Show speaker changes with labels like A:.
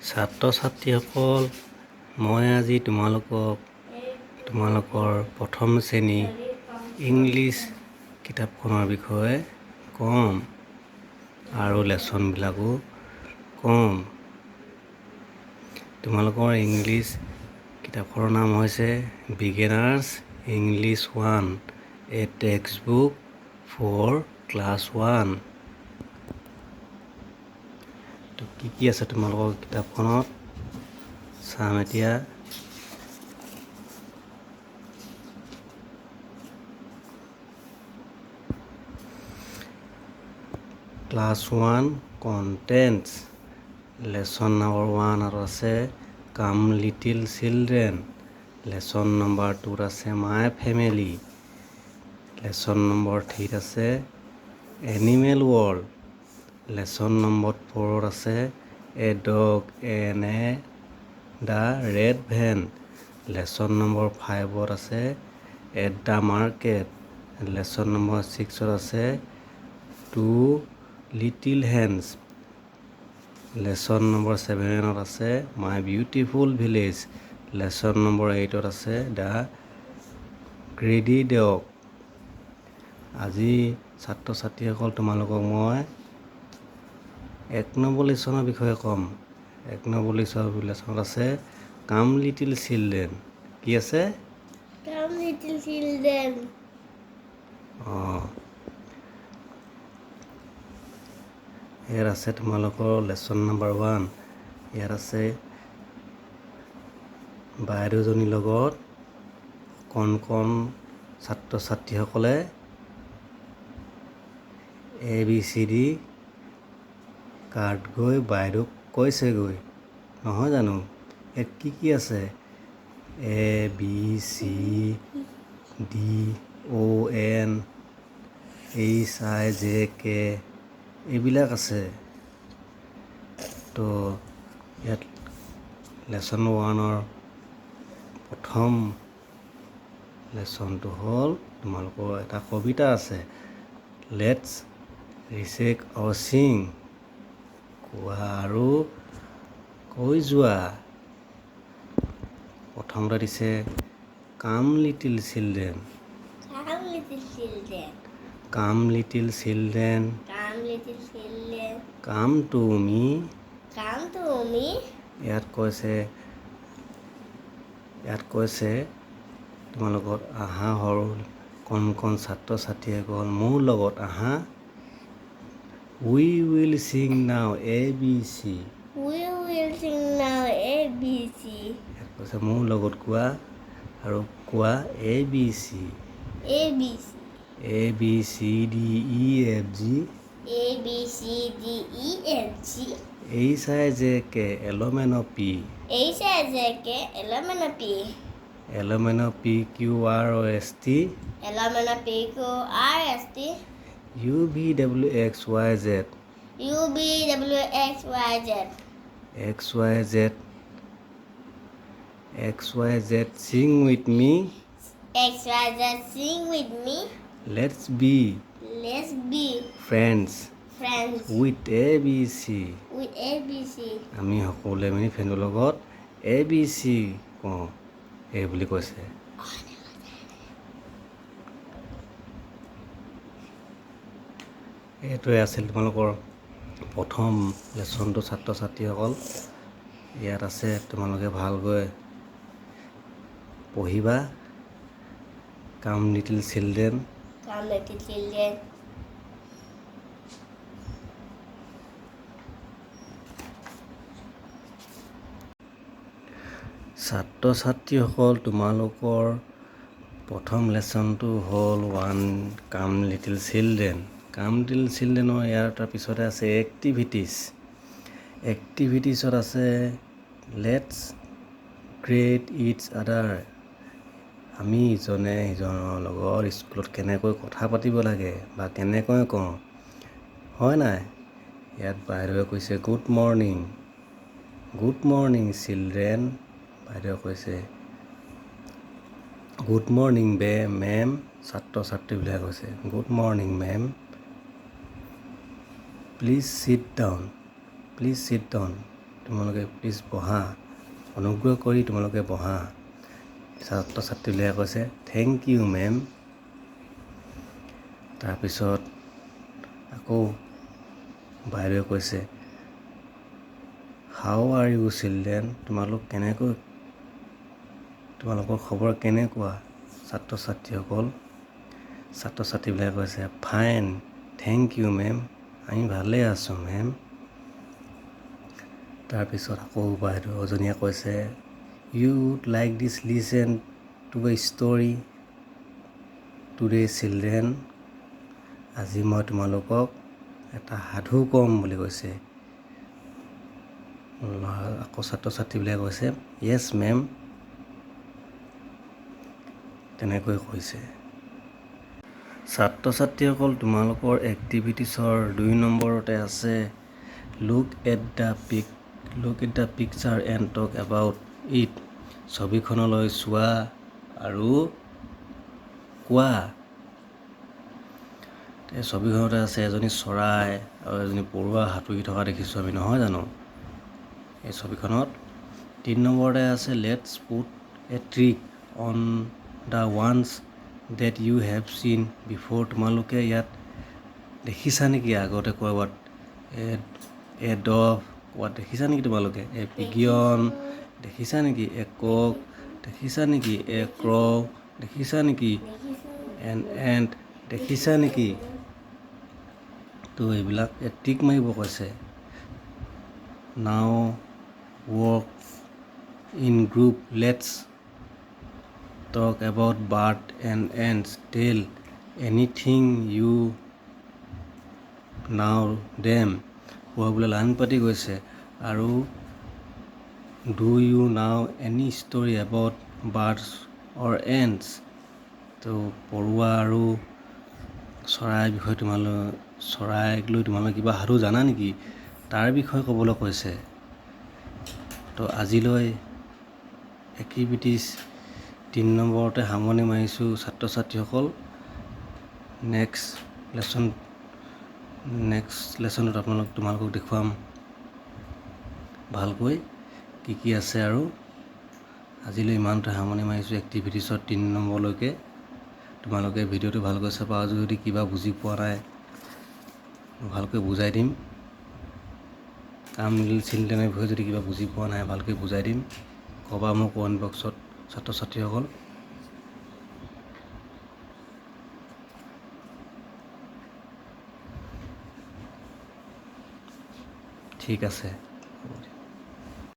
A: ছাত্ৰ ছাত্ৰীসকল, মই আজি তোমালোকক তোমালোকৰ প্ৰথম শ্ৰেণী ইংলিছ কিতাপখনৰ বিষয়ে ক'ম আৰু লেচনবিলাকো ক'ম। তোমালোকৰ ইংলিছ কিতাপখনৰ নাম হৈছে Beginners English 1, a text book for class 1। তো কি কি আছে তোমালোকৰ কিতাপখনত চাম এতিয়া। Class 1 contents, lesson number 1 আৰু আছে কাম লিটিল চিলড্ৰেন। লেচন নম্বৰ 2ত আছে মাই ফেমিলি। লেচন নম্বৰ 3ত আছে এনিমেল ৱৰ্ল্ড। লেচন নম্বৰ 4ত আছে a dog and a the red van. Lesson number 5ত আছে at the market. Lesson number 6ত আছে two little hens. Lesson number 7ত আছে my beautiful village. Lesson number 8ত আছে the greedy dog. আজি ছাত্ৰ ছাত্ৰীসকল, তোমালোকক মই 1 নম্বৰ লেচনৰ বিষয়ে ক'ম। 1 নম্বৰ লেচনত আছে কাম লিটিল চিলড্ৰেন। কি আছে?
B: Come little children.
A: অঁ, ইয়াত আছে তোমালোকৰ লেচন নম্বৰ 1। ইয়াত আছে বাইদেউজনীৰ লগত কণ কণ ছাত্ৰ ছাত্ৰীসকলে A B C D card গৈ বাইদেউক কৈছেগৈ, নহয় জানো? ইয়াত কি কি আছে? A B C D O N H I J K এইবিলাক আছে। তো ইয়াত লেচন 1ৰ প্ৰথম লেচনটো হ'ল তোমালোকৰ এটা কবিতা আছে, let's recite অৰ ছিং। কোৱা আৰু কৈ যোৱা। প্ৰথমতে দিছে come little children.
B: Come little children.
A: Come little children.
B: Come little children.
A: Come to me.
B: Come to me.
A: ইয়াত কৈছে তোমালোকৰ আহা সৰু কণ কণ ছাত্ৰ ছাত্ৰীসকল, মোৰ লগত আহা। We will sing now A B C.
B: We will sing now A B C.
A: ইয়াত কৈছে মোৰ লগত কোৱা আৰু কোৱা A B C.
B: A B C.
A: A B C D E F G.
B: A B C D E F G.
A: H I J K L M N O P.
B: H I J K L M N O P.
A: L M N O P Q R S T.
B: L M N O P Q R S T.
A: U V W X Y Z.
B: U V W X Y Z.
A: X Y Z. X Y Z, sing with me.
B: X Y Z, sing with me.
A: Let's be.
B: Let's be
A: friends.
B: Friends.
A: With A B C.
B: With A B C.
A: আমি সকলোৱে মিলি ফ্ৰেণ্ডৰ লগত A B C কওঁ, এই বুলি কৈছে। এইটোৱে আছিল তোমালোকৰ প্ৰথম লেচনটো ছাত্ৰ ছাত্ৰীসকল। ইয়াত আছে, তোমালোকে ভালকৈ পঢ়িবা। Come little children.
B: Come little children.
A: ছাত্ৰ ছাত্ৰীসকল, তোমালোকৰ প্ৰথম লেচনটো হ'ল 1 come little children. Come little চিলড্ৰেনৰ ইয়াৰ তাৰপিছতে আছে এক্টিভিটিছ। এক্টিভিটিছত আছে let's great it's আদাৰ। আমি ইজনে সিজনৰ লগত স্কুলত কেনেকৈ কথা পাতিব লাগে বা কেনেকৈ কওঁ, হয় নাই? ইয়াত বাইদেৱে কৈছে good morning, good morning children. বাইদেৱে কৈছে গুড মৰ্ণিং বে মেম। ছাত্ৰ ছাত্ৰীবিলাকে কৈছে good morning ma'am, please sit down, please sit down. তোমালোকে প্লিজ বহা, অনুগ্ৰহ কৰি তোমালোকে বহা। ছাত্ৰ ছাত্ৰীবিলাকে কৈছে thank you ma'am. তাৰপিছত আকৌ বাইদেৱে কৈছে how are you children, তোমালোক কেনেকৈ, তোমালোকৰ খবৰ কেনেকুৱা ছাত্ৰ ছাত্ৰীসকল। ছাত্ৰ ছাত্ৰীবিলাকে কৈছে ফাইন thank you ma'am, আমি ভালেই আছোঁ মেম। তাৰপিছত আকৌ বাইদেউ এজনীয়ে কৈছে you would like this listen to a story today children, আজি মই তোমালোকক এটা সাধু ক'ম বুলি কৈছে। আকৌ ছাত্ৰ ছাত্ৰীবিলাকে কৈছে য়েছ মেম, তেনেকৈ কৈছে। ছাত্ৰ ছাত্ৰীসকল, তোমালোকৰ এক্টিভিটিছৰ 2 নম্বৰতে আছে look at the picture and talk about it, ছবিখনলৈ চোৱা আৰু কোৱা। এই ছবিখনতে আছে এজনী চৰাই আৰু এজনী পৰুৱা সাঁতুৰি থকা দেখিছোঁ আমি, নহয় জানো? এই ছবিখনত 3 নম্বৰতে আছে let's put a tick on the ones that you have seen before, তোমালোকে ইয়াত দেখিছা নেকি আগতে ক'ৰবাত, এ ডভ ক'ৰবাত দেখিছা নেকি তোমালোকে, এ পিগিয়ন দেখিছা নেকি, এ কক দেখিছা নেকি, এ ক্ৰ' দেখিছা নেকি, এন এণ্ট দেখিছা নেকি। তো এইবিলাক টিক মাৰিব কৈছে। Now work in group, let's talk about bird and ants, tell anything you know them, পঢ়িবলৈ লাইন পাতি গৈছে। আৰু do you know any story about birds or ants, তো পৰুৱা আৰু চৰাইৰ বিষয়ে তোমালোক, চৰাইক লৈ তোমালোকে কিবা সাধু জানা নেকি তাৰ বিষয়ে ক'বলৈ কৈছে। তো আজিলৈ এক্টিভিটিছ 3 নম্বৰতে সামৰণি মাৰিছোঁ ছাত্ৰ ছাত্ৰীসকল। নেক্সট লেচনত তোমালোকক দেখুৱাম ভালকৈ কি কি আছে। আৰু আজিলৈ ইমানতে সামৰণি মাৰিছোঁ এক্টিভিটিছৰ 3 নম্বৰলৈকে। তোমালোকে ভিডিঅ'টো ভালকৈ চাবা, আৰু যদি কিবা বুজি পোৱা নাই ভালকৈ বুজাই দিম। কাম লিটিল চিলড্ৰেনৰ বিষয়ে যদি কিবা বুজি পোৱা নাই ভালকৈ বুজাই দিম, ক'বা মোক কমেণ্ট বক্সত ছাত্ৰ ছাত্ৰীসকল। ঠিক আছে।